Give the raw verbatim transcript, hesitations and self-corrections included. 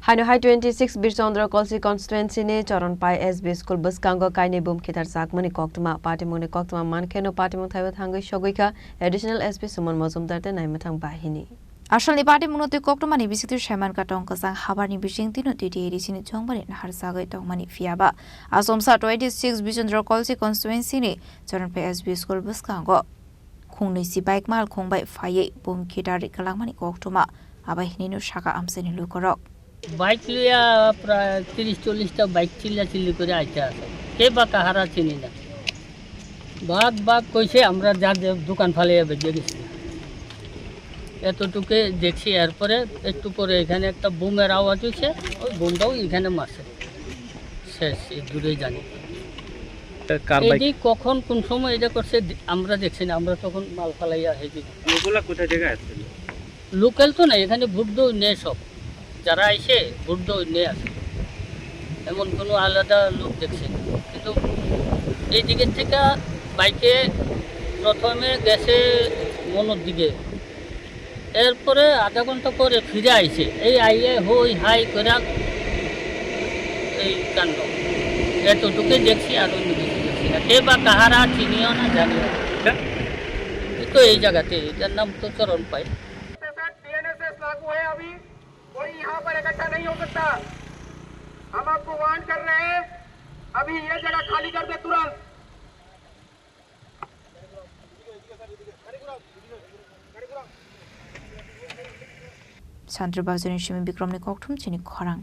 Haino hai twenty six Birchandra Kolsi constituency ni Choron Pai S B school bwskango kainwi bum khitar chakmani koktwma. Patimungni koktwma mankheno patimung thaibo thangwi sogwi kha Additional S P Suman Mojumdar tei Naimwthang Bahini. Asalni patimungno twi koktwmani bisingtwi saimankha tong kwchang habarni bisingtwino twi twi risini chongbari naharjagwi tongmani phiyaba. Asomsa twenty six Birchandra Kolsi constituency ni Choron Pai S B school bwskango khungnwi si bike mal khung bai phaiwi bum khitar ri kwlangmani koktwma. Abo hinino saka amchaini lukurok. Bike লইয়া প্রায় তিরিশ চল্লিশটা bike চিল্লা চিল্লি করে আইতে আছে, কে বা কাহারা চিনি না। ভাগ ভাগ কইছে, আমরা যার যার দোকান ফালাইয়া বেরিয়ে গেছি। এতটুকু দেখছি। এরপরে একটু পরে এখানে একটা বুমের আওয়াজ হইছে, ওই বুমটাও এখানে মারছে। শেষ, এই দূরেই জানি। তা কার বাইক? এটি কখন কোন সময় এটা করছে, দে-, আমরা দেখছি না, আমরা তখন মাল ফালাইয়া হেঁটে। এগুলা কোথা থেকে আসছিল? লোকাল তো না, এখানে ভোট দৌড় নেই সব। যারা আইছে, ভোট দৌড় নিয়ে আসে, এমন কোনো আলাদা লোক দেখছে না। কিন্তু এই দিকের থেকে বাইকে প্রথমে গেছে মনোর দিকে, এরপরে আধা ঘন্টা পরে ফিরে আইছে। এই আইয়ে হই হাই করে এই কাণ্ড। এতটুকুই দেখছি, আর অন্য কিছু দেখছি না। কে বা কাহারা চিনিও না, জানিও না। এই তো এই জায়গাতে, এটার নাম তো চরণ পাই। टीएनएसएस लागू है अभी। कोई यहाँ पर इकट्ठा नहीं हो सकता। हम आपको वार्न कर रहे हैं, अभी ये जगह खाली कर दे तुरंत। Chandra Bazar ni simi Bikram ni kokthum chini khorang.